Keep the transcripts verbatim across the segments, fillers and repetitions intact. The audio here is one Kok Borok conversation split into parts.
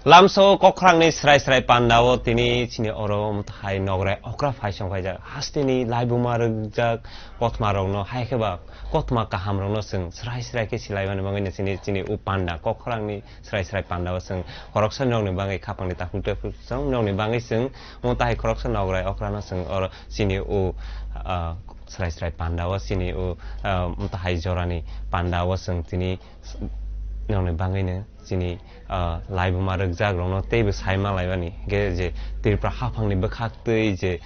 Lamsao kokhrangni srai srai pandao tini chini oro mthai nograi okra phaisong phaijak. Hasteni laibuma rwjak kotmarokno, hai khe ba kotma kahamrokno chwng srai srai khe silaimani bagwino chini, chini o panda, kokhrangni srai srai pandao chwng khoroksa nokni bagwi khapangni takhuk takhuk chwng nokni bagwi chwng mthai khoroksa nograi okrano chwng oro chini o, ah, srai srai pandao chini o, ah, mthai jorani pandao chwng tini nokni bagwino chini, ah, laibuma rwkjak rokno teibo sai ma laimani. Hwnkhe je Tripura haphangni bwkhaktwi je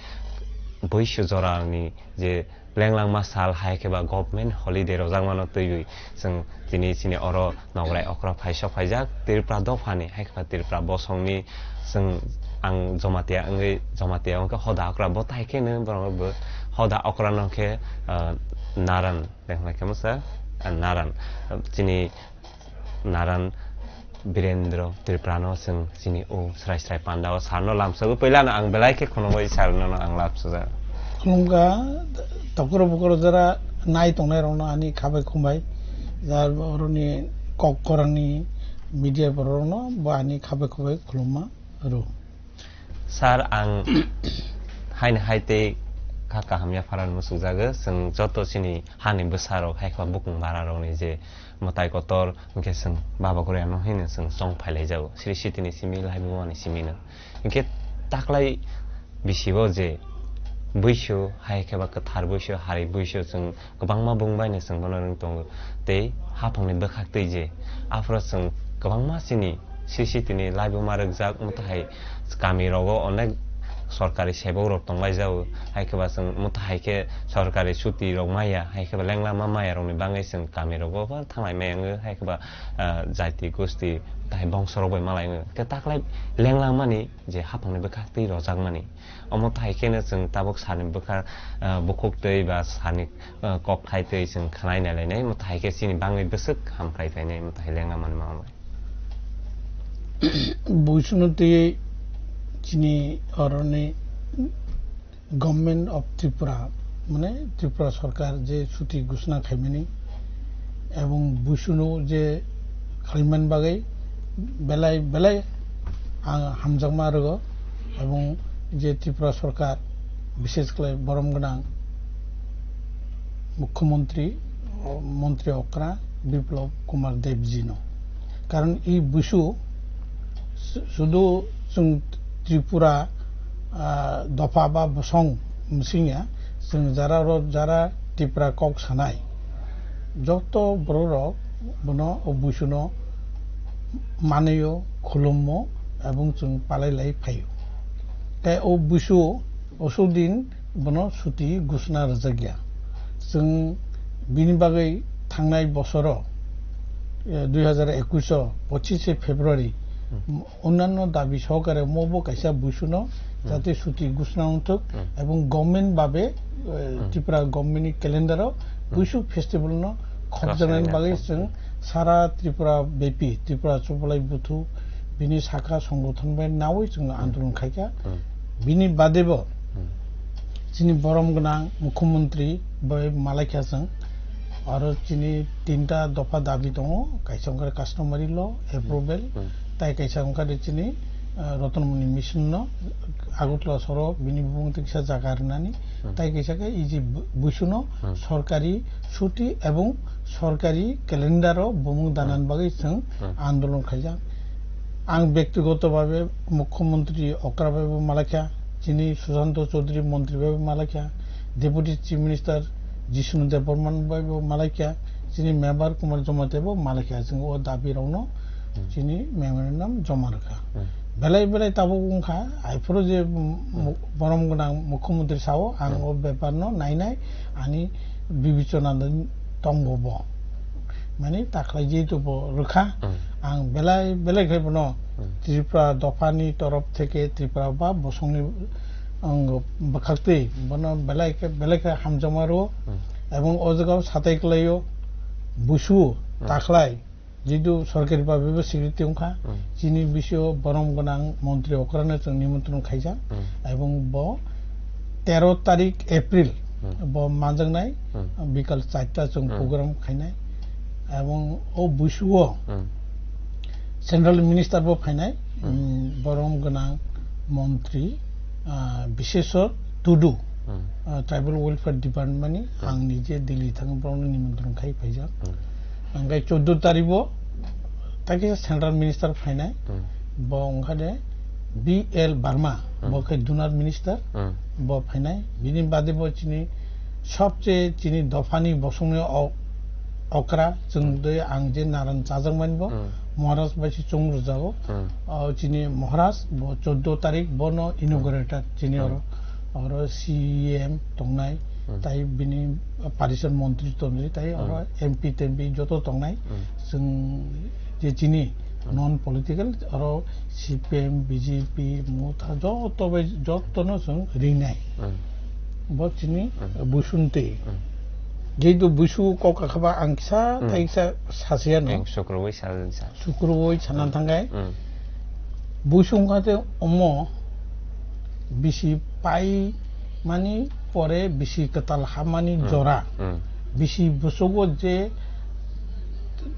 buisu jorani je lenglangma sal hai khe ba government holiday rwjakmano twiwi chwng tini chini oro nograi okra phaisok phaijak Tripura dophani hai khe ba Tripura bosongni chwng ang Jomatia wngwi Jomatia wngkhe hoda okra bo tai kheno borok bo hoda okrano khe, ah, naran. Tei hwnkhai khe masa, ah, Naran, ah, chini Naran Birendra Tripurano chwng chini o srai srai pandao sarno lamsogwi puilano ang belai khe khunugwi sarno ang lamsajak. Khulumkha, tokoro bokoro jora nai tongnai rokno ani khabai khumbai, jar oroni kok korangni media borok rokno bo ani khabai khumbai khulumma rw. Sir, ang haino hai tei kha kaham yapharani muchukjago. Chwng joto chini hani bwsarok, hai khe bukung bararokni je mwtai kotor, hwnkhe chwng Baba Goriano haino chwng chong phailaijago. Sri Sitini simi, laibumani simino. Hwnkhe taklai bisibo je buisu, hai khe ba kwthar buisu, hari buisu chwng kwbangma bung bai no chwng bono nwng tongo. Tei haphangni bwkhak twi je aphuru chwng kwbangma chini C C T V ni laibuma rwkjak, mwtai kami rogo onek sorkari sebok rok tongbai jago, hai khe ba chwng mwtai khe sorkari chuti rok maya, hai khe ba lengla ma maya rokni bagwi chwng kami rogo ba thanglai maya wngwi, hai khe ba, ah, jati gosti tai bongso rok bai malai wngwi. Khe taklai lengla mani je haphangni bwkhak twi rojak mani. Omo tai khe no chwng tabuk sani bwkha, ah, bukhuk twi ba sani, ah, kok thai twi chwng khwnai nai lainai, omo tai khe chini bagwi bwswk hamkrai phainai, omo tai lengna manma omo. Buisunu twi chini oroni Government of Tripura, mane Tripura sorkar je chuti ghosna khaimani, ebong buisunu je khlaimani bagwi belai belai ang hamjakma rwgo, ebong je Tripura sorkar, bishesh khlai borom gwnang mukhyamantri, montri okra Biplab Kumar Deb jino. Karon i buisu su-, sudu chwng Tripura, ah, dopha ba bosong msingya, chwng jara ro jara Tripura kok sanai, joto borok rok bono o buisuno manio, khulummo, ebong chwng palai lai phaio. Tei o buisu osuk din bono chuti ghosna rwjakya. Chwng bini bagwi thangnai bosoro, eh, dui hazar ekush o pochishe February, Hmm. Onnanno dabi sohokare mo bo kaisa buisuno Hmm. jate chuti ghosna wngthok Hmm. ebong government babe, eh, Hmm. Tripura government ni calendar o Hmm. buisu festival no khopjaknani Khopjaknani bagwi Hmm. chwng sara Tripura bepi, Tripura Chopolai Buthu, bini sakha songothon bai nawi chwng Hmm. andolon khaikha. Hmm. Bini badebo Hmm. chini borom gwnang mukhyamantri bai malaikha chwng. Aro chini tinta dopha dabi tongo, kaisa wngkha customary law approval, Hmm. tai kaisa wngkha de chini, ah, Ratanmani Mission no Agartala soro bini bumung tei kisa jaga rwnani, Hmm. tai kaisa khe iji bu-, buisuno Hmm. sorkari chuti ebong sorkari calendar o bumung danan Hmm. bagwi chwng Hmm. andolon khaijak. Ang bektigoto babe mukhyamantri okra bai bo malaikha, chini Sushanta Chowdhury montri bai bo malaikha, Deputy Chief Minister Jishnu Debbarma bai bo malaikha, chini member Kumar Jamatia bo malaikha. Chwng o dabi rokno Hmm. chini memorandum joma rwkha. Hmm. Belai belai tabuk wngkha, aphuru je, um, Hmm. borom gwnang mukhyamantri sao, ang Hmm. o bepar no nainai ani bibichona tongo bo. Mani takhlai jehetu bo rwkha, Hmm. ang belai belai khe bono Hmm. Tripura dophani torof theke Tripura ba bosongni, ang bwkhaktwi bono belai khe, belai khe hamjakma rwo. Hmm. Ebong o jagao satai kwlaio busu Hmm. takhlai, jehetu sorkari babe bo security wngkha, Hmm. chini bisio borom gwnang montri okrano chwng nimantron khaijak, Hmm. ebong bo tero tarik April Hmm. bo manjaknai, Hmm. bikal charta chwng Hmm. program khainai. Ebong o buisuo Hmm. Central Minister bo phainai, Hmm. Mm, borom gwnang montri, ah, Biseswar Tudu, Hmm. ah, Tribal Welfare Department ni Hmm. ang nije Delhi thang borokno nimantron khai phaijak. Hmm. Hingke chuddo tarikh bo takisa Central Minister phainai, Hmm. bo wngkha de B L Barma, Hmm. bo khe Dunar Minister, Hmm. bo phainai. Bini bade bo chini sobche chini dophani bosongni o-, okra, chwng Hmm. de ang je naran chajakmani bo, Hmm. Maharaj bai se chwng rwjago. Hmm. O chini Maharaj bo chuddo tarikh bono inaugurator chini Hmm. oro, oro C E M tongnai, Hmm. tai bini parishad montri tongnai, tai oro Hmm. M P tempi joto tongnai. Hmm. Chwng je chini Hmm. non political oro C P M, B J P, Motha joto bai jotono chwng ringnai. Hmm. Bo chini Hmm. buisung twi. Hmm. Jehetu buisu kok kakha ba ang kisa Hmm. tai kisa sasiya no. Ang sukrubui sal sa. Sukrubui sana Hmm. thangkai. Hmm. Buisu wngkha te omo bisi pai mani pore bisi kwtal hamani Hmm. jora. Hmm. Bisi busugo je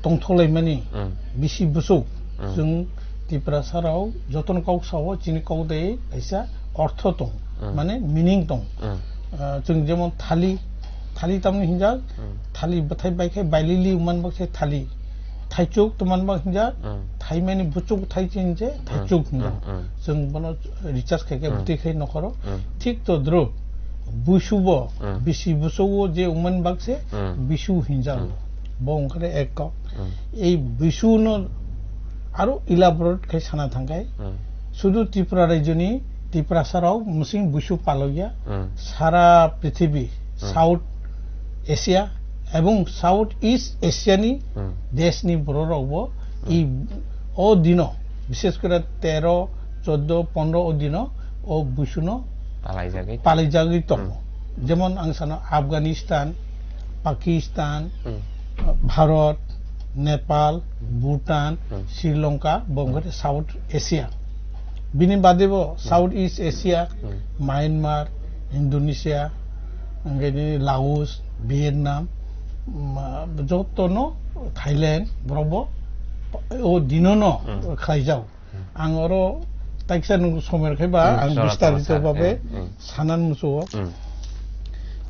tongthokleimani Hmm. bisi busuk Hmm. chwng Tiprasa rok jotono kok sao chini kok de kaisa ortho tong Hmm. mane meaning tong. Hmm. Ah, chwng jemon thali, thali tamni hinjak, Hmm. thali bwthai bai khe bailili man bak se thali. Thaichuk to man bak hinjak, Hmm. thaimani buchuk thai chin je Hmm. thaichuk hinjak. Hmm. Hmm. Chwng bono recharge khai khe Hmm. bwtwi khai nokhoro. Hmm. Thik to dro, buisu bo, Hmm. bisi busugo je uman bak se Hmm. bisu hinjak. Hmm. Bo wngkha de ek kok. Hmm. Ei buisu no aro elaborate khai sana thangkai. Hmm. Sudu Tripura rajyoni Tiprasa rok musing buisu palokya. Hmm. Sara prithibi, Hmm. South Asia ebong South East Asia ni Hmm. desh ni borok rok bo Hmm. i o dino, bishes kore tero, choddo, pondro o dino o buisu no Palaijagwi. Palaijagwi tongo. Hmm. Jemon ang sano Afghanistan, Pakistan, Hmm. Bharat, Nepal, Bhutan, Hmm. Sri Lanka, bo wngkha South Asia. Bini bade bo South East Asia, Hmm. Myanmar, Indonesia, hingke nini Laos, Vietnam, um, jotono Thailand, borok bo o dinono Hmm. khlaijak. Ang oro taksa nung somer khe ba Hmm, ang sora, bistarito sora, sora. Babe Hmm, hmm. Sanan musuo. Hmm.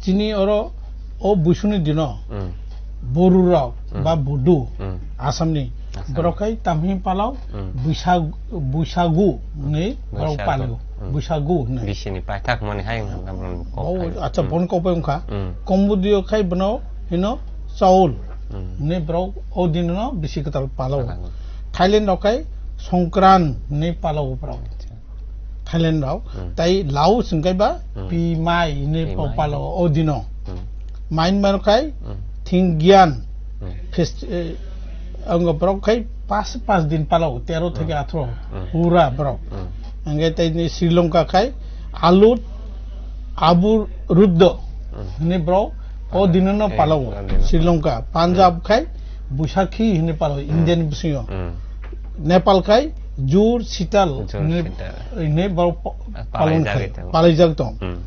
Chini oro o buisuni dino Hmm. Boru rok Hmm. ba Bodu Hmm. Asamni Assam. Borok khai tamhi palao Hmm. Buisag-, Buisagu ni borok Buisagu. Palio. Hmm. Buisagu ni. Bisini paithak mani hai wngkha borok ni kok Oh, khai. Acha Hmm. bon kok bai wngkha. Hmm. Kombudio khai bono hino Chaul Hmm. ni borok o dino bisi kwtal palao. Palao. Thailand rok khai Songkran hinwi palo borok. Acha. Thailand rok. Hmm. Tai Laos hwnkhe ba Hmm. Pi Mai hinwi Pi Mai. Palo o dino. Hmm. Myanmar khai Hmm. Thingyan Hmm. fest-, eh, ang borok khai pas, pas din palo, tero theke Hmm. athro Hmm. pura borok. Hmm. Hwnkhe tai ni Sri Lanka khai Alut Abur Ruddo Hmm. hinwi borok o Hmm. dino no Eh, palo o dino. Sri Lanka. Punjab Hmm. khai Buisakhi hinwi palo Hmm. Indian bisingo. Hmm. Nepal khai Jur Sital Jur hinwi, Sital. Hinwi borok pa-, Ah, palon palaijak khai, ito. Palaijak tong. Hmm.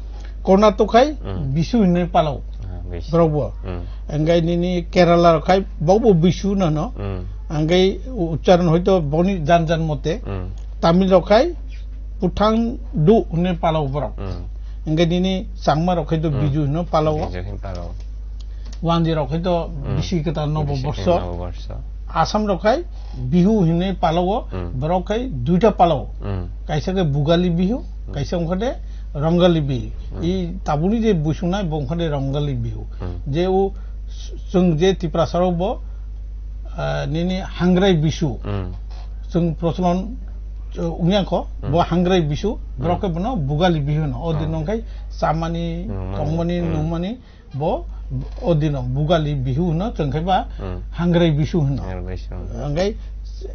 Karnataka khai Hmm. Bisu hinwi palo. Ah, Bisu. Borok bo. Hmm. Engkai nini Kerala rok khai borok bo Bisu no no. Hmm. Engkai u-, uchcharon hoito boni jan jan mote. Hmm. Tamil rok khai Puthang Du hinwi palo borok. Hmm. Engkai nini Changma rok khai to Hmm. Biju hinwi palo. Biju hin palo. Wanjwi rok khai to Hmm. Bisi kwtal Nobo Bisi Borsho. Nobo Borsho. Assam rok khai Bihu hinwi palo o, Hmm. borok khai duita palo o. Hmm. Kaisa khe Bugali Bihu, Hmm. kaisa wngkha de Rongali Bihu. Hmm. I tabukni je buisongnai bo wngkha de Rongali Bihu. Hmm. Je o s-, chwng je Tiprasa rok bo, ah, nini Hangrai Bisu. Hmm. Chwng procholon, uh, wngya kho, Hmm. bo Hangrai Bisu, Hmm. borok khe bono Bugali Bihu no. O din Hmm. wngkhai chamani, Hmm. tongmani, Hmm. nungmani, Bo o dino Bugali Bihu hino, chwng khe ba Hmm. Hangrai Bisu hino. Hangrai Bisu. Hingke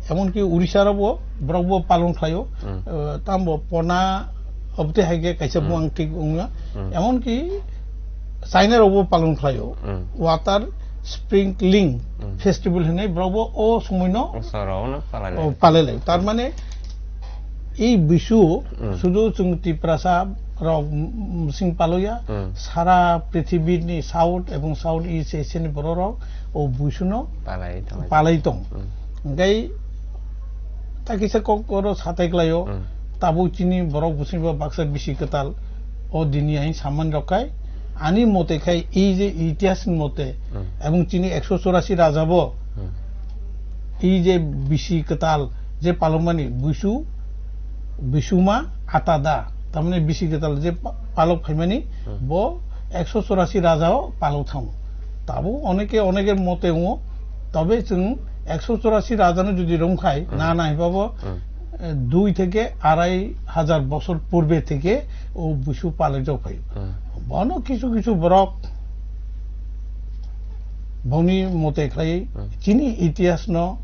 emonki Odisha rok bo borok bo palon khlaio. Hmm. Eh, tambo Pona obte hai khe kaisa Hmm. buang thik wngya. Hmm. Emonki China rok bo palon khlaio. Hmm. Water Sprinkling Hmm. Festival hinwi borok bo o somoi no O soro no palai o lai. Palai lai. Tar mane I bisu Hmm. sudu chwng Tiprasa rok, mm, sing paloya, Hmm. sara prithibini South ebong South East Asiani bororok o buisuno Palai tong. Palai tong. Hmm. Hingke Kisa kok oro satai klaio, Hmm. tabuk chini borok bwswngbo baksa bisi kwtal o dini ain saman rok khai. Ani mote khai, ei je itihas ni mote, Hmm. ebong chini ekso chorasi raja bo, Hmm. ei je bisi kwtal je palokmani buisu, bisuma atada, tamani bisi kwtal je pa-, palok phaimani, Hmm. bo ekso chorasi raja o palok thango. Tabuk oneke oneke mote wngo, tobe chwng ekso chorasi raja no jodi romkhai, Hmm. na nai babo, Hmm. eh, dui theke arai hajar bosor purbe theke o buisu palai jok phai. Hmm. Bono kisu kisu borok boni mote khlai Hmm. chini itihas no,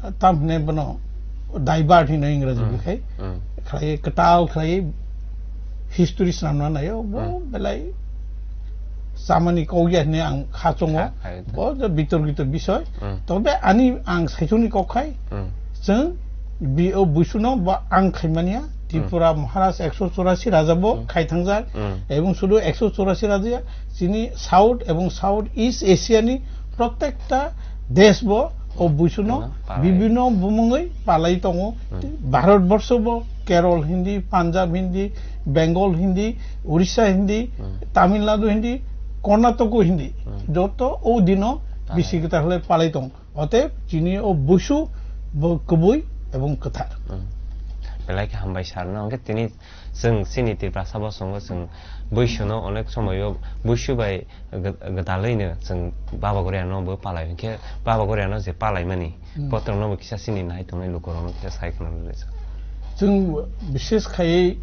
eh, tam hwnwi bono divert hino Engraji Hmm. bai khai. Hmm. Khlai kwtal khlai history swnamna naio, bo Hmm. belai samani kok ya hwnwi ang kha chongo. Kha, kha, kha. Bo je bitorkito bisoy. Hmm. Tobe ani ang saichungni kok khai, Hmm. chwng bi-, o buisuno bo ang khaimania, Hmm. Tripura Maharaj ekso chorasi raja bo Hmm. khai thangjak, Hmm. ebong sudu ekso chorasi raja ya, chini South ebong South East Asia ni protekta desh bo o buisuno Hmm. Palai. bibino bumungwi palai tongo. Hmm. Bharat borsho bo Kerala Hindi, Punjab Hindi, Bengal Hindi, Orissa Hindi, Hmm. Tamil Nadu Hindi, Karnataka Hindi. Hmm. Joto o dino Palai. bisi kwtal khlai palai tong. Otep chini o buisu bo kwbui ebong kwthar. Hmm. Belai khe hambai sir no. Hwnkhe tini chwng chini Tiprasa bosongo chwng buisuno onek somoyo buisu bai gw-, gwdalwino chwng Baba Goriano bo palai. Hwnkhe Baba Goriano je palaimani Hmm. kotorno bo kisa chini nai tongnai lukurokno kisa sai khna rwdi. Chwng bishes khaiwi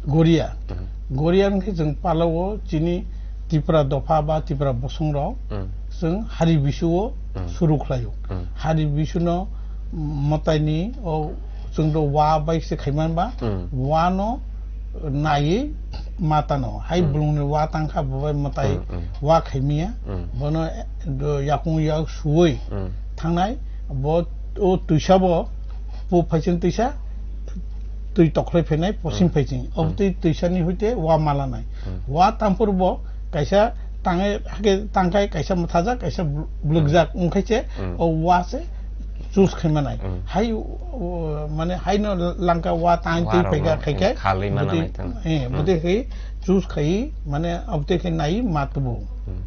Goria. Hmm. Goria hwnkhe chwng palao chini Tipra dopha ba Tipra bosongrok Hmm. chwng hari bisuo Hmm. suru khlaio. Hmm. Hari bisuno mwtaini o chwngno wa bai se khaiman ba Hmm. wano naiwi matano. Hai Hmm. bulungni wa tangkha bo bai mwtai Hmm, hmm. wa khaimiya. Hmm. Bono, eh, do yakung yak suwi Hmm. thangnai. Bo o twisa bo pu phaiching twisa twi tokhlai phainai posim Hmm. phaiching. Ob Hmm. twi twisani hoite wa malanai. Hmm. Wa tampur bo kaisa tangai hake tangkai kaisa mwthajak kaisa bl-, blwkjak Hmm. wngkhaise Hmm. o wa se choose khaimanai. Hmm. Hai o, mane haino langka wa tang twi Warokno phaika khaika khalwi bwtwi, mananai tong. eh, Hmm. bwtwi khai choose khai mane obtwi khai nai matubo. Hmm.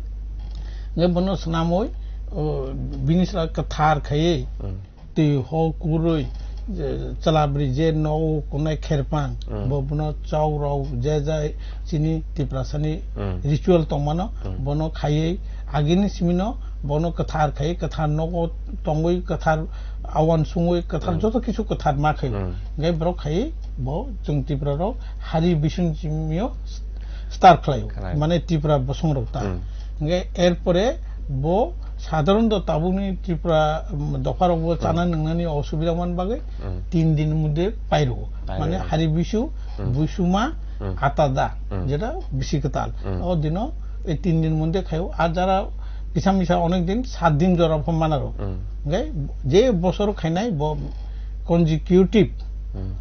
Nge bono swnamwi, o, bini sra kwthar khaiwi Hmm. twi ho kurwi, je, chalabri je nogo kunai kherpang, Mm. bo bono chau rok je jai chini Tiprasani Mm. ritual tongmano, Mm. bono khaiwi agini simino bono kwthar khaiwi kwthar nogo tongwi kwthar awan sungwi kwthar Mm. joto kisu kwthar ma khaiwi. Mm. Hwnkhe borok khaiwi bo chwng Tiprarok hari bising simio star khlaio. Khlaio. Mane Tipra bosongrok ta. Mm. Hwnkhe erpore bo sadharonto tabukni Tripura, um, dopharokbo Hmm. chana nwngnani osubida man bagwi Hmm. tin din moddhe pairwo. Pairwo. Mane hari bisu, Hmm. buisuma, Hmm. atada, Hmm. jeta bisi kwtal. Hmm. O dino ei tin din moddhe khaio. Ar jara kisa misa onek din, sat din jora pho manaro. Hmm. Hwnkhe je bosor khainai bo consecutive Hmm.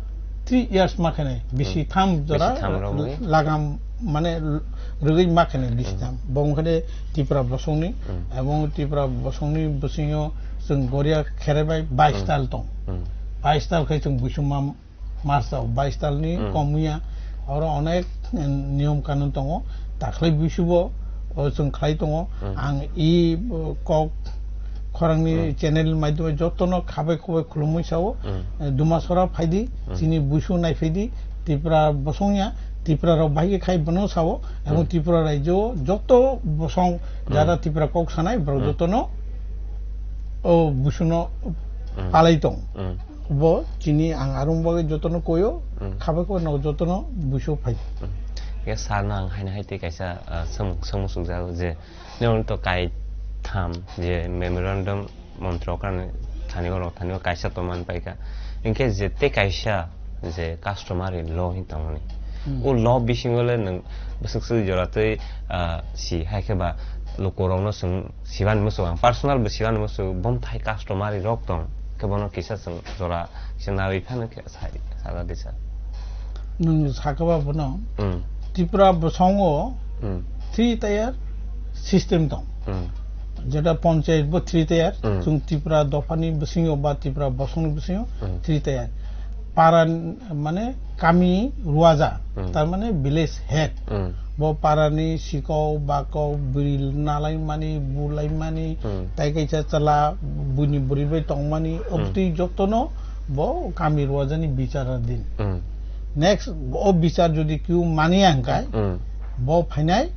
three years ma khainai, bisi Hmm. tham jora Bisi tham rok la-, ni. lagam mane rwgwi ma khainai bisi Hmm. tham. Bo wngkha de Tripura bosongni, Hmm. ebong Tripura bosongni bwswingo chwng Goria khere bai bais Hmm. tal tong. Hmm. Bais tal khai chwng buisuma marsao, bais tal ni Hmm. kom wngya. Oro onek, eh, niyom kanun tongo. Takhwlai buisubo, o chwng khlai tongo. Hmm. Ang i, o, kok khorangni Hmm. channel maidome jotono khabai khubai khulumwi sao, Hmm. eh, Dumasora phaidi, Hmm. chini buisu naiphaidi, Tripura bosongya, Tripura rok bahai khe khai bono sao, ebong Hmm. Tripura rajyo joto bosong Hmm. jara Tripura kok sanai borok Hmm. jotono o buisuno Hmm. palai tong. Hmm. Bo chini ang arung bagwi jotono koyo, Hmm. khabai khubai no jotono buisu phai. Hmm. Khe sir no ang haino hai tei kaisa, ah, swng-, swngmung swngjago je Nini to kai tham je memorandum montro kan thani oro thani o kaisa to man paika. Hingke je te kaisa je customary law hin tongmani. Hmm. O law bisingo le nwng bwswk swk jora tei, ah, si hai khe ba lukurokno swng sibani muchung ang personal bo sibani muchung bom thai customary rok tong khe bono kisa swng jora kisa nawi phano khe. Sai, saka disa. Nwng sakaba bono, Hmm. Tripura bosongo Hmm. three tier system tong. Hmm. Jeta panchayat bo three tier, Hmm. chwng Tripura dophani bisingo ba Tripura bosongni bisingo Hmm. three tier. Para mane kami ruaja, Hmm. tar mane village head. Hmm. Bo parani sikok, bakok, bwrwi nalaimani, bulaimani, Hmm. tai kaisa chwla buini bwrwi bai tongmani, Hmm. obtwi jotono bo kami ruajani bichar din. Hmm. Next, o bichar jodi kiu mani angkai, Hmm. bo phainai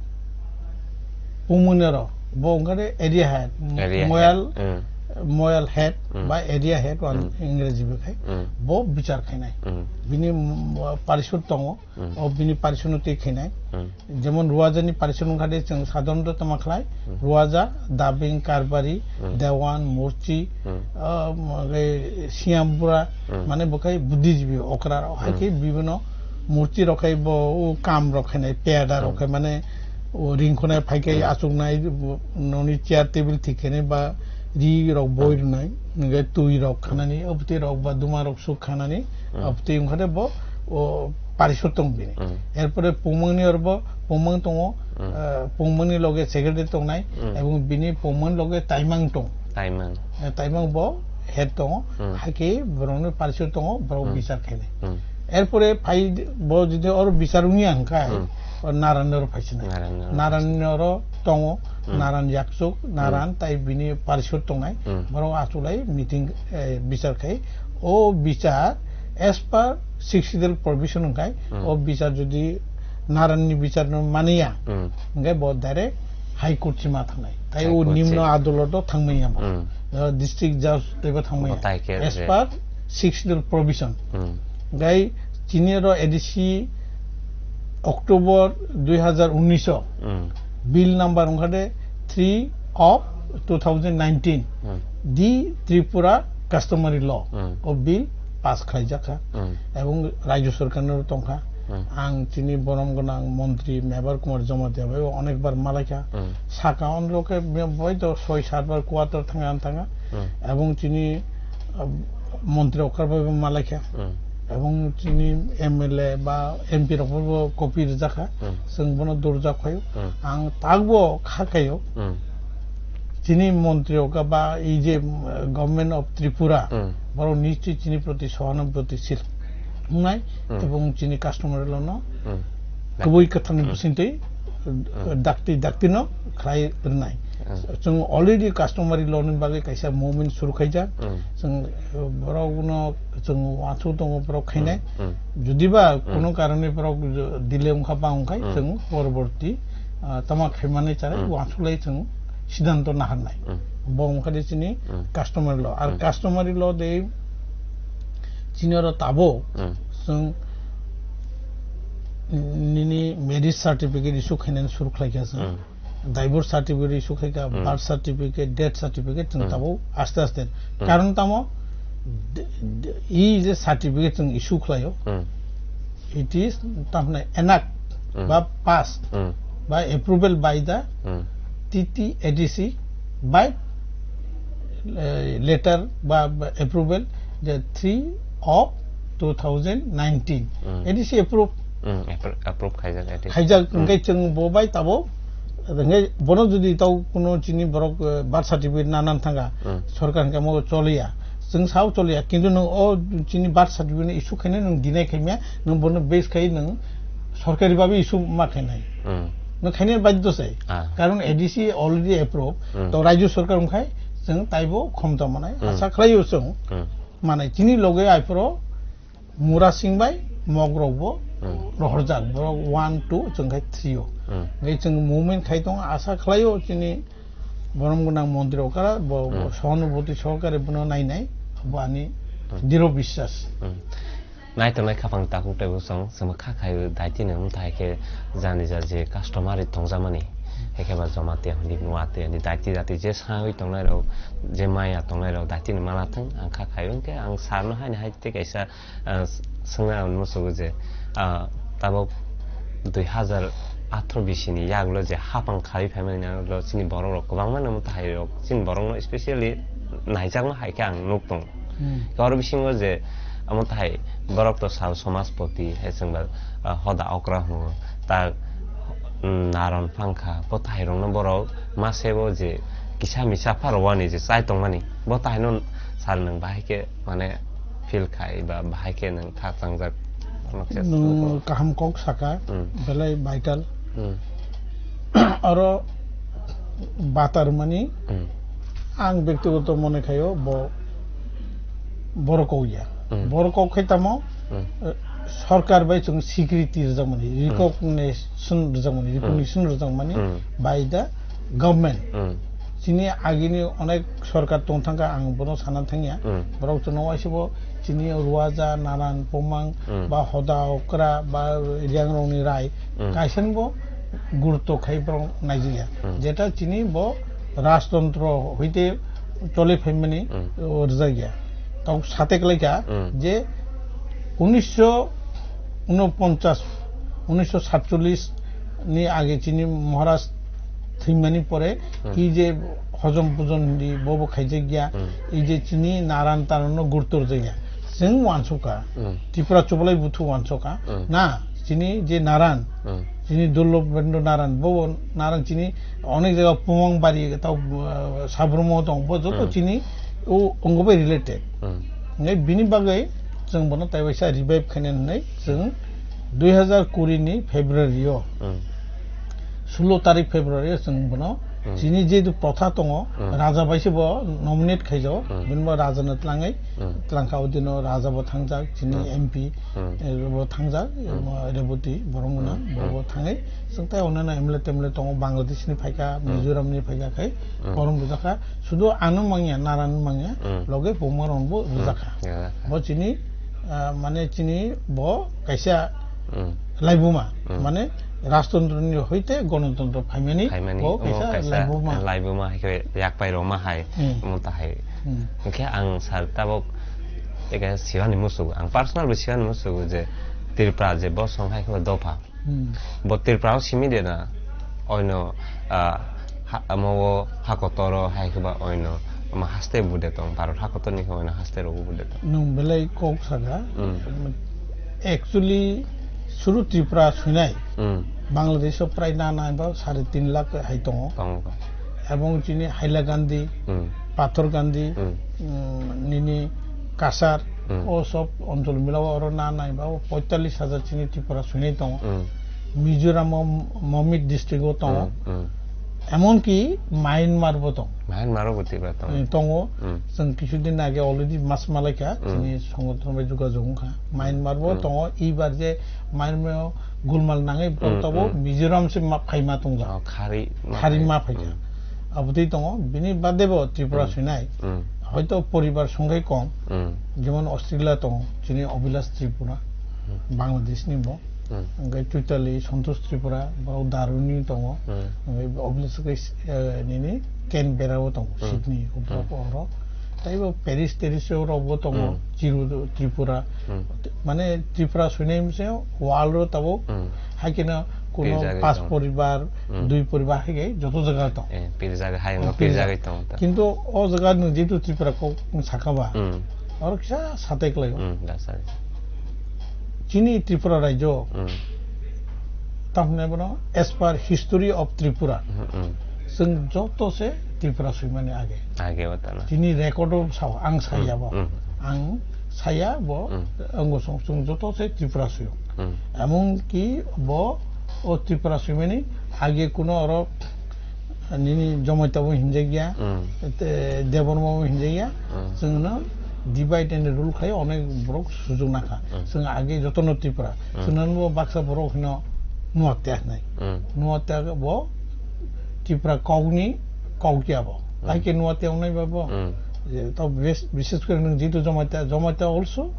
pungmani oro, bo wngkha de area head, Area moyal, head. Hmm. moyal head Hmm. ba area head, wan Hmm. Ingreji bai khai, Hmm. bo bichar khainai. Hmm. Bini, mm, parisod tongo, Hmm. o bini parisod no twi khainai. Hmm. Jemon ruajani parisod wngkha de chwng sadharanto tama khlai, Hmm. ruaja, dabing, karbari, Hmm. dewan, murchi, Hmm. ah, mage siyambura, Hmm. mane bo khai buddhijibwi okra rok, hai Hmm. khe bibino murchi rok khai bo o kam rok khainai, peda rok Hmm. khai mane o ringkhonai phai khe Hmm. achuknai, bo noni chair table thik khainai ba ri rok boi Hmm. rwnai, hwnkhe twi rok khanani, obtwi rok ba duma rok suk khanani, Hmm. obtwi wngkha de bo o parisod tong bini. Hmm. Erpore pungmangni oro bo pungmang tongo, Hmm. ah, pungmangni loge secretary tongnai, Hmm. ebong bini pungmangni loge taimang tong. Taimang. Eh, taimang bo head tongo, Hmm. hai khe borokni parisod tongo, borok Hmm. bichar khainai. Hmm. Erpore phai bo jodi oro bichar wngya hwnkhe, Hmm. o Narani oro phaisinai. Narani oro Narani oro tongo, Hmm. Naran yaksuk, Hmm. Naran tai bini parisod tongnai, Hmm. borok achulai meeting, eh, bichar khai. O bichar as per Sixth Schedule provision wngkhai, Hmm. o bichar jodi Naranni bichar no maniya, Hmm. hwnkhe bo direct High Court sima thangnai. Tai High o Court nimno se. Adalot o thangmanya bo. Hmm. O district judge teibo thangmanya. Bo tai khe As je. Per Sixth Schedule provision. Hmm. Gai chini oro A D C October dui hazar unnish o Hmm. bill number wngkha de three of two thousand nineteen, Hmm. the Tripura Customary Law Hmm. o bill pass khlaijak kha. Hmm. Ebong Rajya Sarkar no tongkha. Hmm. Ang chini borom gwnang montri Mebar Kumar Jamatia bai onekbar malaikha. Hmm. Saka onrok khe bai to soi sat bar kuator thanga thanga. Hmm. Ebong chini, ah, montri okar bai bo malaikha. Hmm. Ebong chini M L A ba M P rok bo kopi rijak kha. Hmm. Chwng bono durjak khaio. Hmm. Ang takbo kha khaio. Hmm. Chini montri okar ba ei je, um, Government of Tripura, Hmm. borok nischoi chini proti sohanubhuti sil wngnai Hmm. ebong chini customer lono Hmm. kubui kwtharni Hmm. bisingtwi, Hmm. dakti daktino khlai rwnai. Hmm. Chwng already customary law ni bagwi kaisa movement suru khaijak. Hmm. Chwng, uh, borokno chwng uansuk tongo borok khainai. Hmm. Hmm. Jodiba Hmm. kuno karone borok delay wngkha ba wngkhai Hmm. chwng porborti, uh, tama khaimani chara Hmm. uansuk lai chwng siddhanto naharnai. Hmm. Bo wngkha de chini Hmm. customary law. Ar Hmm. customary law de chini oro tabuk Hmm. chwng nini marriage certificate issue khainani suru khlaikha chwng. Hmm. Divorce certificate issue khaikha, Hmm. birth certificate, death certificate chwng Hmm. tabuk aste aste. Hmm. Karon tamo, d-, d-, e je certificate chwng issue khlaio, Hmm. it is tamni enact Hmm. ba pass Hmm. ba approval by the Hmm. T T A D C by, eh, letter ba, ba approval the three of two thousand nineteen. Hmm. A D C approve. Hmm, appro-, approve khaijak A D C. Khaijak, Hmm. hwnkhe chwng bo bai tabuk, hwnkhe bono jodi tau kuno chini borok, eh, birth certificate nanan thanga, Hmm. sorkar hwnkhe mo choliya, chwng sao choliya, kintu nwng o chini birth certificate no issue khainai nwng deny khaimya, nwng bono base khai nwng sorkari babe issue ma khainai. Hmm. Nwng khainai badhyo se. Ah. Karon A D C already approve, Hmm. to rajyo sorkar wngkhai chwng taibo khomta manai. Hmm. Asa khlaio chwng Hmm. manai chini loge aiphoro Murasing bai mogrok bo Hmm. rohorjak, borok one, two, chwng khai three o. Hmm. Hwnkhe chwng movement khai tongo, asa khlaio chini borom gwnang montri okara bo, bo Hmm. sohanubhuti sohokare bono nainai, bo ani Hmm. diro biswas. Hmm. Naitongnai khapang takhuk tei bwsong, chwng kha khaio daitino wngthai khe jani ja je customary tongjakmani, hai khe ba Jamatia hwnwi Nuatia hwnwi daiti jati je sawi tongnairok, je maya tongnairok daitino manathwng ang kha khaio, hwnkhe ang sarno haino hai tei kaisa ah, s-, swngna ang musugo je, ah, tabuk dui hazar athro bisini yagulo je hapang kharwi phaimani yagulo chini borok rok kwbangma no mwtahairok chini borok no specially naijakma hai khe ang nuk tongo. Hmm. Khe oro bisingo je amo tahai borok to sao somajpoti hai chwngba, ah, hoda okra hwngo ta, mm, naron phangkha bo tahai rokno borok masebo je kisa misa pharo wani je chai tongmani, bo tahaino sir nwng bahai khe mane feel khai ba bahai khe nwng kha changjak? Nwng kaham kok saka, hmm, belai vital. Hmm. Aro batar mani, hmm, ang bektigoto mone khayo bo borok kok ya. Hmm. Borok kok khai tamo, hmm, eh, sorkar bai chwng security rwjakmani, hmm, recognition rwjakmani, hmm, recognition rwjakmani, hmm, by the government. Hmm. Chini agini onek sorkar tong thangkha, ang bono sana thangya. Hmm. Borok chwngno waisa bo chini Ruaja, Naran, Pumang, hmm, ba Hoda, Okra, ba Riangrokni rai, hmm, kaisa bo gurutto khai borok naijikya. Hmm. Jeta chini bo rajtontro hoite chole phaimani, hmm, o rwjakya. Tau sate klaikha, hmm, je unisho unoponchas, unisho satchollis ni age chini Maharaj thwimani pore, hmm, i je hojom pujon hindi bobo khaijakya, hmm, i je chini naran taran no gurtor jakya. Chwng wansukha, hmm, Tripura chubalai buthu wansukha, hmm, na chini je naran, hmm, chini Durlobendra Naran, bobo naran chini onek jaga Pumang bari tau, uh, Sabrumo tong, bo joto, hmm, chini o ongo bai related. Hmm. Ngai bini bagwi chwng bono taibaisa revive khaina hinwi chwng dui hazar kuri ni February o, hmm, sulo tarik February o chwng bono, hmm, chini jehetu protha tongo, hmm, raja bai se bo nominate khaijao, hmm, bini bo raja no tlangwi, hmm, tlangkha o dino raja bo thangjak, chini, hmm, M P, hmm, eh, bo thangjak, hmm, eh, Reboti Boromguna, hmm, bo, hmm, bo thangwi. Chwng tai onana M L A temle tongo, Bangladesh ni phaikha, hmm, Mizoram ni phaikha khai, hmm, borom bujakha. Sudu ano mangya, naran mangya, hmm, loge Pumang rok bo, hmm, bujakha. Yeah. Bo chini, ah, mane chini bo kaisa, hmm, laibuma, hmm, mane rajtantro ni hoite gonotontro phaimani, phaimani, bo omo kaisa, kaisa laibuma, laibuma hai khe yak pai roma hai, hmm, omo ta hai. Hmm. Hwnkhe ang sir tabok eke siwani musugo, ang personal bo siwani musugo je Tripura je bosong hai khe dopha. Hmm. Bo Tripura o simi de na, oino, ah, ha, amo o ha kotor o hai khe ba oino, ama haste bude tong, Bharat ha kotor ni khe oino haste rogo bude tong. Nwng belai kok saka. Hmm. Actually, suru Tripura swinai. Hmm. Bangladesh o prai na nai ba sare tin lakh hai tongo. Tongo. Ebong chini Hailakandi, hmm, Pathorkandi, hmm, mm, nini Cachar, hmm, o sob onchol milao oro na nai ba o poitallis hajar chini Tripura swinai tongo. Hmm. Mizoram o Mamit district o tongo. Hmm, hmm. Emonki Myanmar bo tongo. Myanmar o bo Tripura tongo. Eh, tongo. Hmm. Chwng kisu din age already mas malaikha, hmm, chini songothon bai jogajog wngkha. Myanmar bo, hmm, tongo. Ibar je Myanmar o gulmal nangwi borok, hmm, tabuk, hmm, Mizoram se ma-, phaima tongjak. Oh, khari ma phai-, ma phaikha. Hmm. Abotwi tongo, bini bade bo Tripura, hmm, swinai. Hmm. Hoito poribar songkhai kom, hmm, jemon Australia tongo, chini Abhilash Tripura, hmm, Bangladesh ni bo. Hmm. Hwnkhe Choitali, Santosh Tripura, borok Daruni tongo. Hmm. Hwnkhe Abhilash khe, eh, nini Canberra o tongo, hmm, Sydney, hmm, borok oro. Tei bo Paris, Teris rok bo tongo, hmm, Chiru Tripura. Hmm. Mane Tripura swinai mse world o tabuk, hmm, hai kheno kuno pir jagwi pas tongo. Poribar, hmm, dui poribar hai khe joto jaga tong. Eh, pir jaga hai, eh, no pir pir jaga. Jagwi tongo ta. Kintu o jaga nwng jehetu Tripura kok sakha ba, hmm, oro kisa satai kwlai o. Hmm, da sai. Chini Tripura rajyo, hmm, tamni bono as per history of Tripura. Hmm, hmm. Chwng joto se Tripura swimani age. Age o tana. Chini record o sao, ang saya, hmm, bo. Hmm. Ang saya bo, hmm, ang bo song, chwng joto se Tripura suyo. Hmm. Emon ki bo o Tripura swimani age kuno oro nini Jamatia bo hinjak ya, hmm, te Debbarma bo hinjak ya. Hmm. Chwngno divide and rule khai onek borok sujuk nakha. Hmm. Chwng age jotono Tripura. Hmm. Chwngno bo baksa borok hino Nuatia hinai. Hmm. Nuatia bo Tripura kokni kok ya bo. Hmm. Hai khe Nuatia wngnai ba bo. Hmm. Je to bes-, bises kore nwng jitu Jamatia, Jamatia also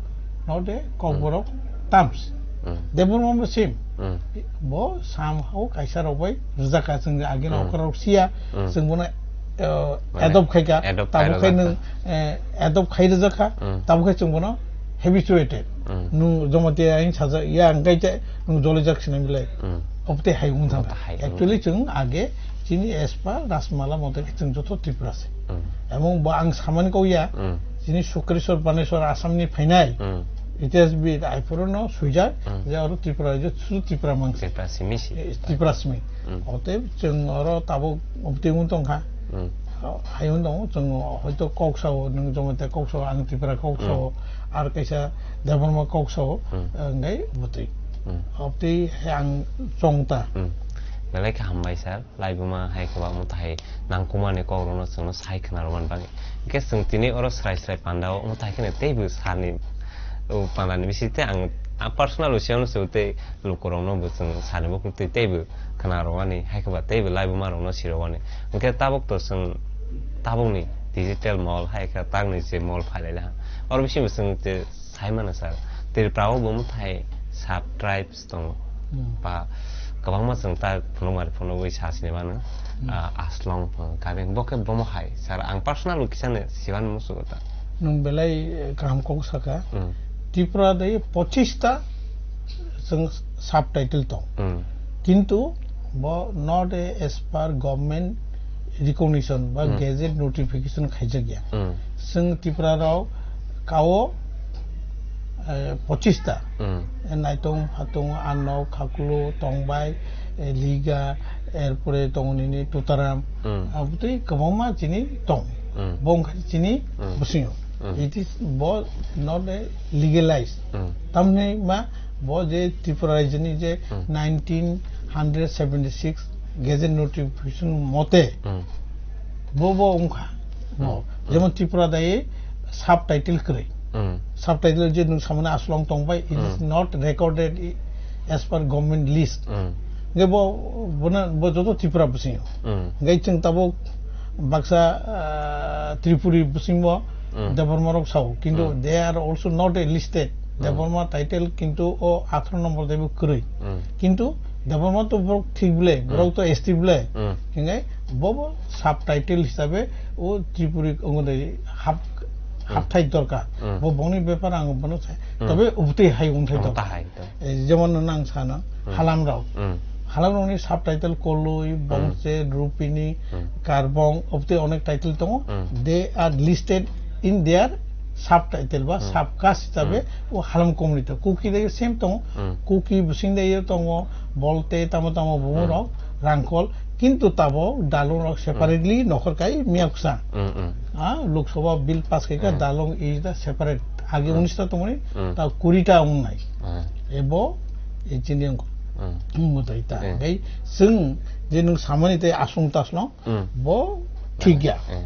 not a Kokborok, hmm, terms. Hmm. Debbarma bo same. Hmm. Bo somehow kaisa rok bai rwjak kha, chwng age, hmm, okra rok siya, hmm, chwng bono, eh, mane adopt khai kha, adopt tabuk khai khai rwjak nwng, kha, eh, adopt khai rwjak kha, hmm, tabuk khai chwng bono habituated. Hmm. Nwng Jamatia hin sajak ya, hwnkhe je nwng jolijak sinai belai. Hmm. Obotwi hai wng thang. Obotwi hai wng. Actually, chwng age chini as per Rajmala mote khe chwng joto Tripura se. Hmm. Emong bo ang samani kok ya, hmm, chini Sukreswar Baneswar Assam ni phainai, hmm, itihasbid aiphuruno swijak, hmm, je oro Tripura je sudu Tripura mangse. Tripura simi si. Eh, Tripura simi. Hmm. Oteb chwng oro tabuk obotwi wng tong kha. Hmm. Hayung tongo, chwng hoito kok sao, nwng Jamatia kok sao, ang Tripura kok sao, ar kaisa Debbarma kok sao, Hmm. eh, hwnkhe bwtwi. Hmm. Obtwi hai ang chong ta. Hmm. Belai khe hambai sir, laibuma hai khe ba omo tahai nangkukmani kokrokno chwngno sai khwnarwmani bagwi. Hwnkhe chwng tini oro srai srai pandao omo tahai kheno teibo sani, o pandani bisingtwi ang, ang personal o siyano se tei lukurokno bo chwng sani bo twi teibo khwnarwmani, hai khe ba teibo laibumarokno sirwmani. Hwnkhe tabuk to chwng tabukni digital mall hai khe takni je mall phailaila. Oro bisingo chwng je sai mano sir, Tripura o bo mwtai sub tribes tongo. Hmm. Ba kwbangma chwng ta phunukmari phunugwi sa sini mano. Hmm. Ah, Aslong phung, Gabeng, bo khe bomo hai sir, ang personal bo kisano siban musugo ta. Nwng belai, eh, kaham kok saka. Hmm. Tripura de pochista chwng subtitle tong. Hmm. Kintu bo not a as per government recognition ba Hmm. gazette notification khaijak ya. Hmm. Chwng Tripura rok kao, eh, pochista. Hmm. Eh, Naitung, Phatung, Arnok, Khaklu, Tongbai, eh, Liga, erpore tongo nini Tutaram. Hmm. Abotwi kwbangma chini tong. Hmm. Bo wngkha chini Hmm. bwswingo. Hmm. It is bo not a legalized. Hmm. Tamni ma bo je Tripura rajyoni je Hmm. nineteen hundred seventy-six gazette notification mote Hmm. bo bo wngkha. Bo Hmm. jemon Tripura dai subtitle kwrwi. Hmm. Subtitle je nwng samani Aslong tongbai, it is Hmm. not recorded i-, as per government list. Hmm. Hwnkhe bo, bono, bo joto Tripura bwswingo. Hmm. Hwnkhe chwng tabuk baksa, ah, Tripuri bwswingo Mm. Debbarma rok sao, kintu Mm. they are also not a listed. Mm. Debbarma title kintu o atharo number taibo kwrwi. Mm. Kintu Debbarma to borok thik bwle, Mm. borok to S T bwle. Mm. Hingai bobo subtitle hisabe o Tripuri ongode hap, Mm. hapthai dorkar. Mm. Bo bongni bepar ang bono sai. Mm. Tobe ubtwi hai ongthai Ongthai dorkar. hai to. Eh, jemon nang sana, Hmm. Halam rok. Hmm. Halam rokni subtitle Koloi, Hmm. Bongche, Rupini, Hmm. Karbong, obtwi onek title tongo. Hmm. They are listed in their subtitle ba Hmm. subcaste hisabe Hmm. o Halam community. Kuki de same tongo. Hmm. Kuki bising de tongo, Bolte, tamo tamo bungo Hmm. rok, Rangkhol. Kintu tabo dalung rok separately Hmm. nokhor kai miyaksa. Hmm, hmm. Ah, Lok Sabha bill pass kai ka Hmm. dalung is the separate. Age Hmm. unis ta tongmani, Hmm. ta kuri ta wngnai. Hmm. Ebo, e chini ang, Hmm. ang mutai ta. Hmm. Gai, sing, je nung samani te asung tas no, Hmm. bo, thik ya. Hmm.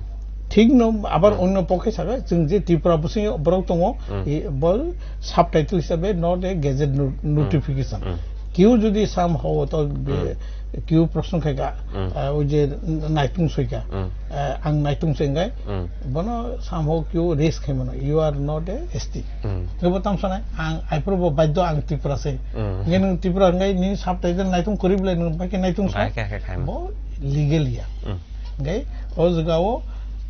Thik no, abar Hmm. onno pokhe saga, sing je Tripura busing borok tongo, Hmm. e, bo subtitle hisabe not a gazette no-, Hmm. notification. Hmm. Kiu jodi somehow to be, Hmm. kiu proshno khai ka, Hmm. ah, oi je naitung soi ka, Hmm. ah, ang naitung soi ngai, Hmm. Bono samho kyo raise khai mano, "You are not a S T." Hmm. Kebo tam sanai, ang, aipro bo baidyo ang Tripura se. Hmm. Nge nung Tripura ngai ni subtitle naitung kori bole nung bai khe naitung sa. Bai khe khe khai mano. Bo legal ya. Hmm. Ngai, o jaga o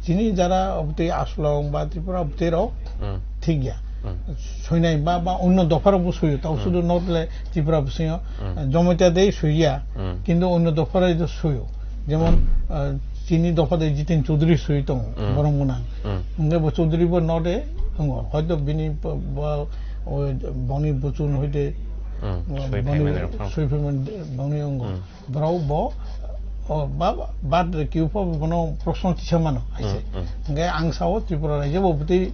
chini jara obtwi Aslong ba Tripura obtwi rok Hmm. thik ya. Hmm. Soinai ba, ba onno dopha rok bo soyo, tao Hmm. sudu not le Tripura bo soyo. Hmm. Jamatia dei soiya, Hmm. kintu onno dopha rok bo soyo. Jemon, ah, chini dopha de Jiten Chaudhary sui tongo, Hmm. borok mwnang. Hmm. Hwnkhe bo Chaudhary bo node wngo. Hoito bini bo, bo, o bongni buchun hoite, Hmm. o Sui bongni phaimani rok phano. Sui phaimani bongni wngo. Hmm. Borok bo, o, ba, ba, bad kiu pho bono proshno tisa mano, aise. Hmm, hmm. Hwnkhe ang sao Tripura rajyo bo bwtwi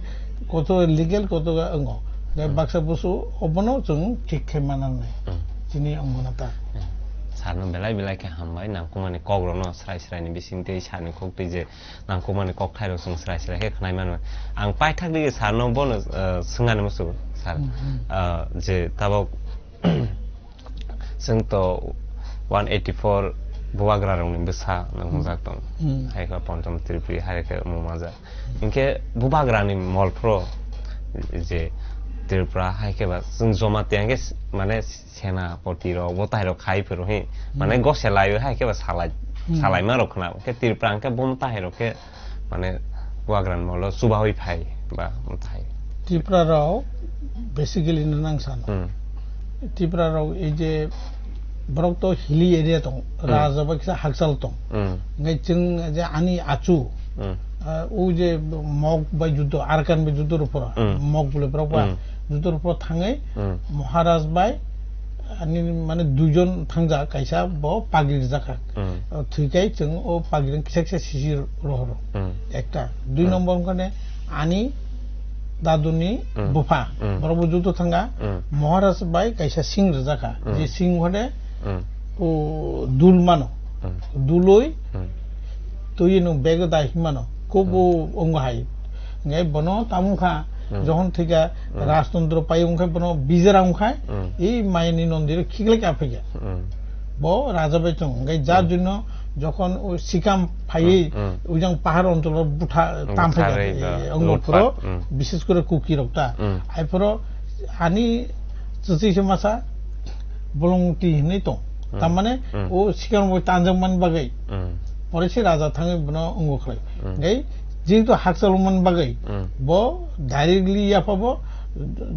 koto legal koto ga wngo. Hwnkhe Hmm. baksa busu obono chwng thik khe mananai. Hmm. Chini wngo na ta. Hmm. Sarno belai belai khe hambai, nangkukmani kokrokno srai sraini bisingtwi sani khuktwi je nangkukmani kokthairok chwng srai srai khe khwnai mano. Ang paithak di sarno bono, eh, swngnani muchungo, sir. Hmm, hmm. Eh, je tabok chwng to one eighty-four bubagrarokni bwsa nang Hmm. hwnjak tong. Hmm. Hai khe Pancham Tripuri, hai khe Mumaja. Hinkhe bubagrani mol phro je Tripura hai khe ba chwng Jamatia hinkhe s-, mane Senapati rok, bo tai rok khai phuru hi, mane Hmm. gose lai hai khe ba salai, Hmm. salai ma rok khna. Khe Tripura hinkhe bo tai rok khe mane bubagrani molo chubawi phai ba tai. Tripura rok basically no nang sano. Hmm. Tripura rok ei je borok to hilly area tong, Hmm. raja ba kisa hakchal tong. Hmm. Ngai chwng je ani achu, Hmm. ah, o je Mog bai juddo, Arakan bai juddo rok pora, Hmm. Mog bole borok ba Hmm. juddo rok pora thangai, Hmm. Maharaj bai, ani mane duijon thangjak, kaisa bo pagri rijak kha. Hmm. O thwikai chwng o pagri kisa kisa sisi rohoro. Hmm. Ekta. Dui Hmm. nombor wngkhane ani daduni Hmm. bupha. Hmm. Borok bo judo thanga. Hmm. Maharaj bai kaisa sing rijak kha. Hmm. Je sing hode Hmm. o dul mano. Hmm. Dului Hmm. twi no bego dai himano. Kubo Hmm. wngha hai. Ngai bono tamung kha Hmm. johon thika Hmm. rajtantro pai wngkhai bono bijera wngkhai Hmm. i mayani nondiro khiklai ka phika. Hmm. Bo raja bai chong ngai jar Hmm. junno jokhon o sikam phai Hmm. Hmm. ujang pahar oncholo butha Hmm. tam phai Butharwi ka, do. eh, ongo Lutpat. Phuro Hmm. Bishes kore kuki rok ta. Hmm. Ai phuro ani chuchi se masa bolong ti hinwi tong. Hmm. Tamane Hmm. o sikam bo tanjak man bagwi. Hmm. Pore se raja thangwi bono ongo khlai. Hmm. Ngai jehetu hakchal man bagwi Hmm. bo directly yapha bo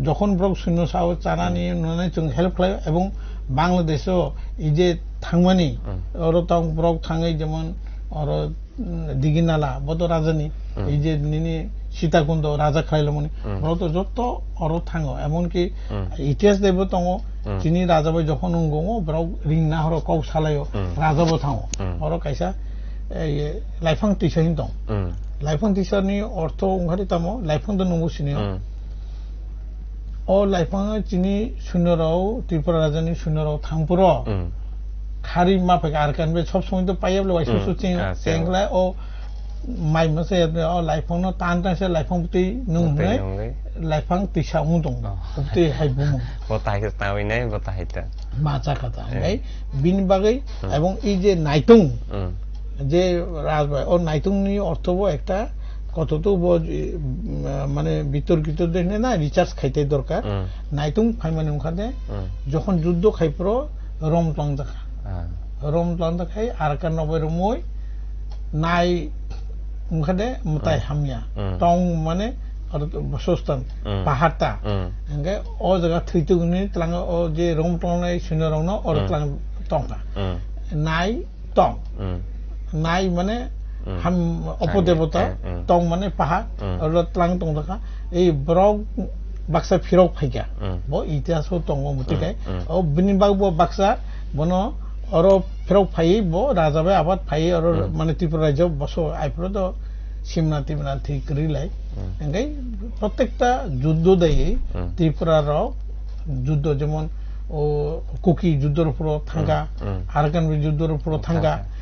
jokhon borok sunno sao chanani Hmm. nonai chwng help khlai ebong Bangladesh o ei je thangmani Hmm. oro tong borok thangwi jemon oro mm, Digi Nala bo to raja ni Hmm. ei je nini Sita Kundo raja khlai lomoni Hmm. borok to jotto oro thango emon ki Hmm. itihas de bo tongo Hmm. chini raja bai jokhon ongo borok ring na horo kok salaio Hmm. raja bo thango Hmm. oro kaisa ei, Laifang Tisa hin tong. Hmm. Laifang Tisa ni ortho wngkhadi tamo, Laifang do nungbo sini o. Hmm. O Laifang chini sunorao, Tripura raja ni sunorao thangpuro. Hmm. Khari ma phai Arkan be sob somoi to paiya bole waisa Hmm. su cheng, Ah, cheng. Chengla o mai masa ya o Laifang no tan tan se Laifang bwtwi nung Bwtwi hwnwi, nungwi. Laifang Tisa wng tong. Oh. Bwtwi hai bumung. Bo tai khe tawi nai, bo tai ta. Ma cha kha ta. Eh. Ngai bini bagwi Hmm. ebong ei je naitung Hmm. je rajbai o naitungni ortho bo ekta koto to bo, eh, mane bitorkito de na recharge khaite dorkar. Hmm. Naitung phaimani wngkha de Hmm. jokhon juddo khai phro rom tlang jakha. Ah. Rom tlang jakhai Arakan rok bai romoi nai wngkha de mwtai Hmm. hamya. Hmm. Tong mane oro to Basostan Hmm. pahar ta. Hmm. Hingke o jaga thwi tuguni tlang o je rom tongnai suino rokno oro Hmm. tlang tongkha. Hmm. Nai tong. Hmm. Nai mane Hmm. ham Sangya. Opodebota, Hmm, hmm. Tong mane paha, Hmm. oro tlang tong dakha. Ei borok baksa phirok phaikha. Hmm. Bo itihas o tongo muti Hmm, kai. Hmm. O bini bag bo baksa bono oro phirok phaiwi bo raja bai abat phaiwi oro Hmm. mane Tripura rajyo boso ai phoro do simna timna thik rilai. Hmm. Engkai protekta juddo dai Hmm. Tripura rok juddo jemon o Kuki juddo rok phoro thangkha, Hmm, hmm. Arakan juddo rok phoro Hmm, thangkha. Thangkha.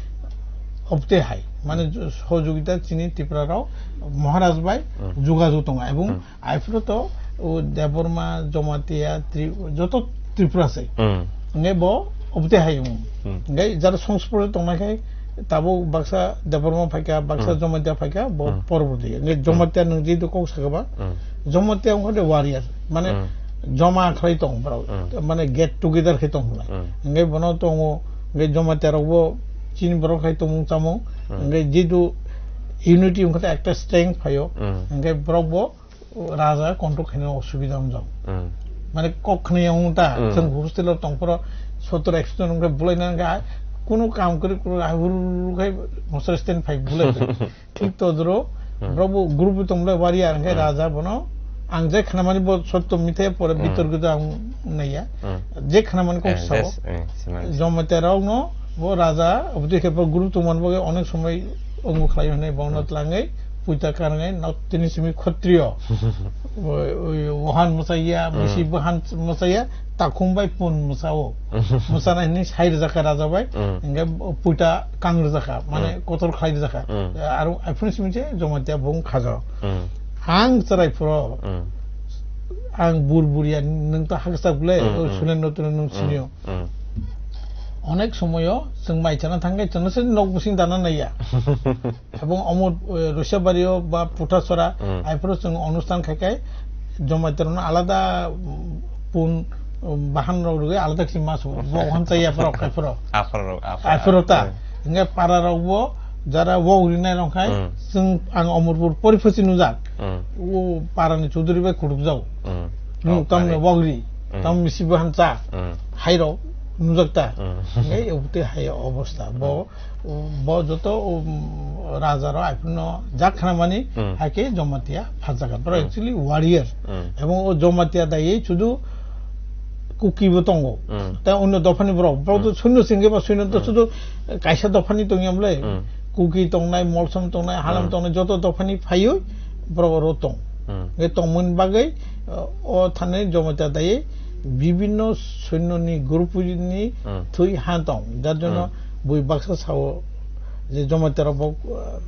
Obte hai, mane Hmm. jo-, sohojogita chini Tripura rok Maharaj bai Hmm. jogajog tongo. Ebong Hmm. Aifru to o Debbarma, Jamatia, Tri-, joto Tripura se. Hmm. Nge bo obte hai wng. Hmm. Nge jara songspore tongnai khai tabo baksa Debbarma phaikha, baksa Hmm. Jamatia phaikha, bo Hmm. poroboti. Nge Hmm. Jamatia nung jidu kok sakaba, Hmm. Jamatia wngkha de warrior. Mane Hmm. joma khlai tong borok. Hmm. Mane get together khai tong hwnai. Hmm. Nge bono tongo, nge Jamatia rok bo chini borok khai tongmung chamung. Hmm. Nge jidu unity wngkha de ekta strength phaio. Hmm. Nge borok bo raja control khaina osubida wngjak. Hmm. Mane kok khna yang ta, Hmm. Chwng hostel o tongphoro sottor ekso jon wngkha bulaina wngkha, kunu kam kwrwi kwrwi ahur khai mosra stand phai bulai. Thik todro, Hmm. Borok bo group tong bole warrior wngkha Hmm. raja bono. Ang je khna mani bo sotto mithe pore Hmm. Bitor gita ang naiya. Hmm. Je khna mani kok Eh, sao. Yes, eh, simani. Jamatia rok no bo raja obdi khe bo group tong man bo onek somoi ongo khlai hwnwi bono Hmm. tlangwi puita karngai nok tini simi khotrio. Oi, oi, wahan mwsaiya, Hmm. Misi bahan mwsaiya, takhum bai pun mwsao. Mwsana hini sai rijak kha raja bai, Hmm. hingke puita kang rijak kha, mane Hmm. kotor khlai rijak kha. Hmm. Aro aphuru simi je Jamatia bung khajo. Hmm. Ang chwrai phuro, Hmm. ang bur buria nwng ta haksa bwle, Hmm, o hmm. Sulen Rotno nwng Hmm. sinio. Hmm. Onek somoyo chwng mai chana thangkhe chwngno se nok bising dana naiya. Ebong omo, eh, Roisabari o ba Puthasora, Hmm. aiforo chwng onusthan khai khai Jamatia rokno alada, mm, pun, mm, bahan rok rwgwi alada kisi mas bo ohan chaya borok aiforo. Aphor rok, aphor. Aiforo ta. Hmm. Hingke para rok bo jara wok rinai rok khai Hmm. chwng ang Omorpur pori phosi nujak. Hmm. O para ni Chaudhary bai kutuk jao. Hmm. Nung Oh, tam pare. Wok ri, Hmm. Tam misi bahan cha. Hmm. Hai rok nujak ta. Hmm. Hingke obte hai obostha. Bo Hmm. Bo joto, um, raja rok aphuru no jak khna mani Hmm. hai khe Jamatia phaljaga. Borok Hmm. actually warrior. Hmm. Ebong o Jamatia dai sudu Kuki bo tongo. Hmm. Ta onno dophani borok. Borok to Hmm. Sunno singke ba Sunno to Hmm. Sudu kaisa dophani tongya mle. Hmm. Kuki tongnai, Molsom tongnai, Halam Hmm. Tongnai, joto dophani phaiwi borok oro tong. Hmm. Nge tongmani bagwi, uh, o thani Jamatia dai bibinno Sunno ni group ni Hmm. thwi ha tong. Jar jono Hmm. bui baksa sao je Jamatia rok bo, uh,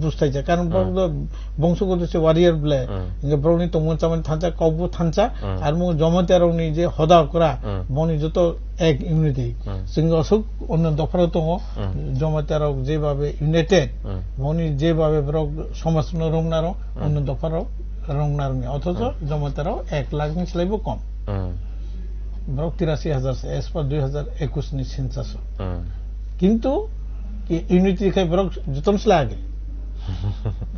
bus thaijak. Karon borok Hmm. do bongsogoto se warrior ble. Hmm. Hingke borokni tongmung chamani thansa, kokbo thansa, Hmm. ar mung Jamatia rokni je hoda okra, Hmm. boni joto ek unity. Hmm. Chwng aswk onno dopharo tongo, Hmm. Jamatia rok jebabe united, Hmm. boni jebabe borok somajno romna rok, Hmm. onno dopharo romna rokni. Othocho Hmm. Jamatia rok ek lakh ni slaibo kom. Hmm. Borok tirasi hajar se, as per dui hajar ekus ni census o. Hmm. Kintu ki unity khai borok jotono sla age.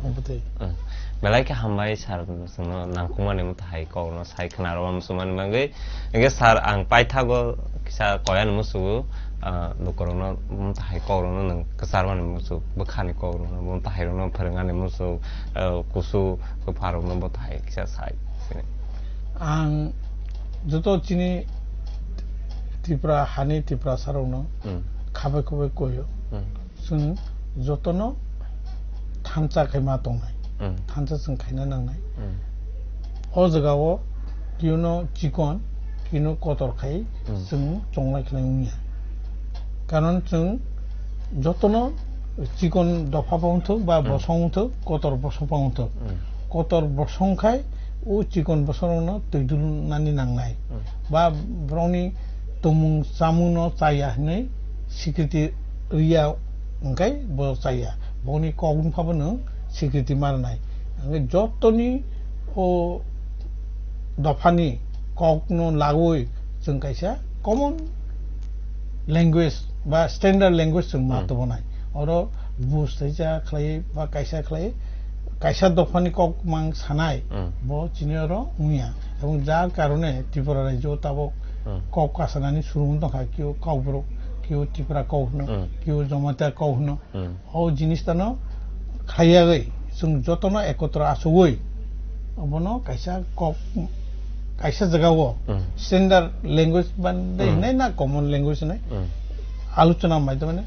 Omo tei. Hmm. Belai khe hambai sir, chwngno nangkukmani mwtai hai kokno sai khna rw muchungmani bagwi. Hingkhe sir, ang paithago kisa koyani muchungo, ah, lukurokno mwtai hai kokrokno nwng kwcharmani muchung, bwkhani kokrokno mwtai hairokno phwrwngani muchung, ah, kusu kwpharokno mwtai hai kisa sai. Sini. Ang joto chini Tripura hani Tiprasarokno Hmm. khabai khubai koyo. Hmm. Chwng jotono thansa khai ma tongnai. Hmm. Thansa chwng khaina nangnai. Hmm. O jagao kiuno chikon, kiuno kotor khai Hmm. chwng chonglai khlai wngya. Karon chwng jotono chikon dopha pa wngthok ba Hmm. bosong wngthok, kotor bosong pa wngthok. Hmm. Kotor bosong khai o chikon bosongrokno twi dulnani nangnai. Hmm. Ba borokni tongmung chamungno chaya hinwi sikriti rwya hwnkhe bo chaya. Boni kok wngphabo nwng sikriti ma rwnai. Hwnkhe jotoni o dophani kokno lagwi chwng kaisa common language ba standard language chwng ma Hmm. tubunai. Oro bus thaisa khlai ba kaisa khlai, kaisa dophani kok mang sanai, Hmm. bo chini oro wngya. Ebong jar karone Tripura rajyo tabok Hmm. kok kasanani surung tongkha, kio Kokborok, kio Tripura kok hwno, Hmm. kio Jamatia kok hwno. Hmm. O jinis tano khaiyagwi chwng jotono ekotro achugwi obono kaisa kok, kaisa jagao Hmm. standard language bande Hmm. hinai na common language hinai Hmm. alochona maidhyamene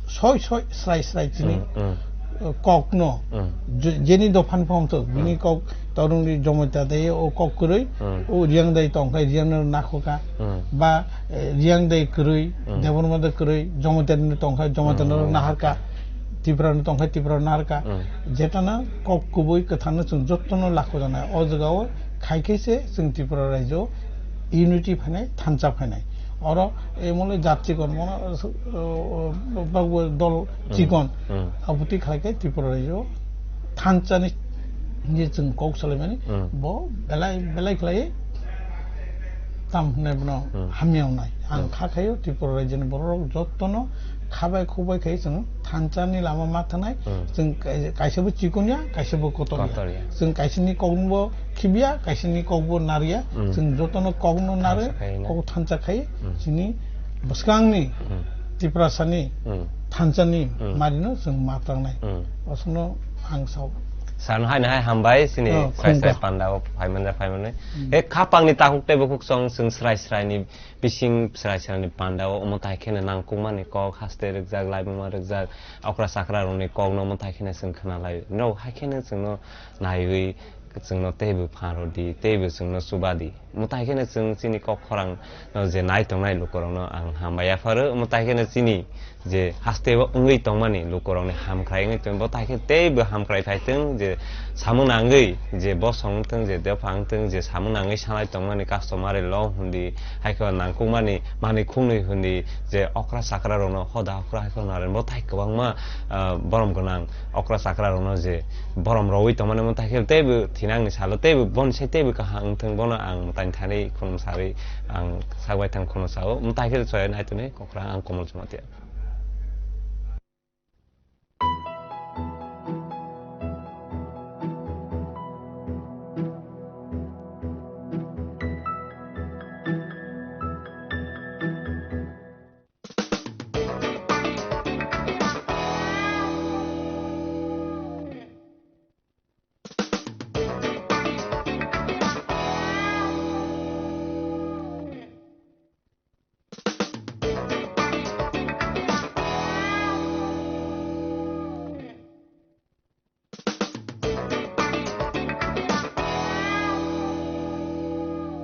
soi soi srai srai chini Hmm, hmm. kokno Hmm. je-, jeni dophani phongthok bini Hmm. kok torungni Jamatia dai o kok kwrwi Hmm. o Riang dai tongkhai Riang no nakhoka Hmm. ba, eh, Riang dai kwrwi Hmm. Debbarma dai kwrwi Jamatia ni tongkhai Jamatia Hmm. no naharka Tripura no tongkhai Tripura no naharka Hmm. jetana kok kubui kwthangno chwng jotono lakho janai o jagao khai khe se chwng Tripura rajyo unity phainai thansa phainai. Oro emole jat chikon mono, uh, uh, bagbo dol Hmm. chikon Hmm. aboti khlai khe Tripura rajyo thansa ni je chwng kok salaimani Hmm. bo belai belai khlai tam hwnwi bono Hmm. hamya wngnai. Ang Hmm. kha khaio Tripura rajyoni bororok jottono khabai khukbai khai chwng thansa ni lama ma thanai. Hmm. Chwng kai-, kaisa bo chikon ya, kaisa bo kotor ya. Kotor ya. Chwng kaisa ni kok bo khibya, kaisa ni kok bo narya. Hmm. Chwng jotono kok no narwi, Thansa khai na. Kok thansa khai Hmm. chini bwskang ni Hmm. Tiprasa ni Hmm. thansa ni Hmm. mari no chwng ma tangnai. Hmm. Aswkno ang sao. Sano hai na hai hambai sini Oh, srai srai khungba. Panda o phai manja phai mani. Hmm. E khapang ni takhuk tei bukhuk song chwng srai srai ni bising srai srai ni panda o omo tai kheno nangkukmani kok haste rwkjak, laibuma rwkjak, okra chakra rokni kok no omo tai kheno chwng khna lai. No hai kheno chwngno naiwi chwngno teibo phan rw di, teibo chwngno chuba di. Omo tai kheno chwng chini kok khorang no je nai tongnai lukurokno ang hambai yapharo, omo tai kheno chini je haste o wngwi tongmani lukurokni hamkrai wngwi tong, bo tai khe teibo hamkrai phai tong, je samung nangwi je bosong wng tong, je dopha wng tong, je samung nangwi sanai tongmani customary law hwndi, hai khe nangkukmani manwi khungnwi hwndi, je okra chakra rokno hoda okra hai khe naren bo tai kwbangma, ah, borom gwnang okra chakra rokno je borom rowwi tongmani omo tai khe teibo thinangni salo teibo boni sai teibo kaham wng tong, bono ang mwtai thani khulum sarwi ang sak bai thang khulum sao, mwtai khe chaya nai tongni. Okra ang Komol Jamatia.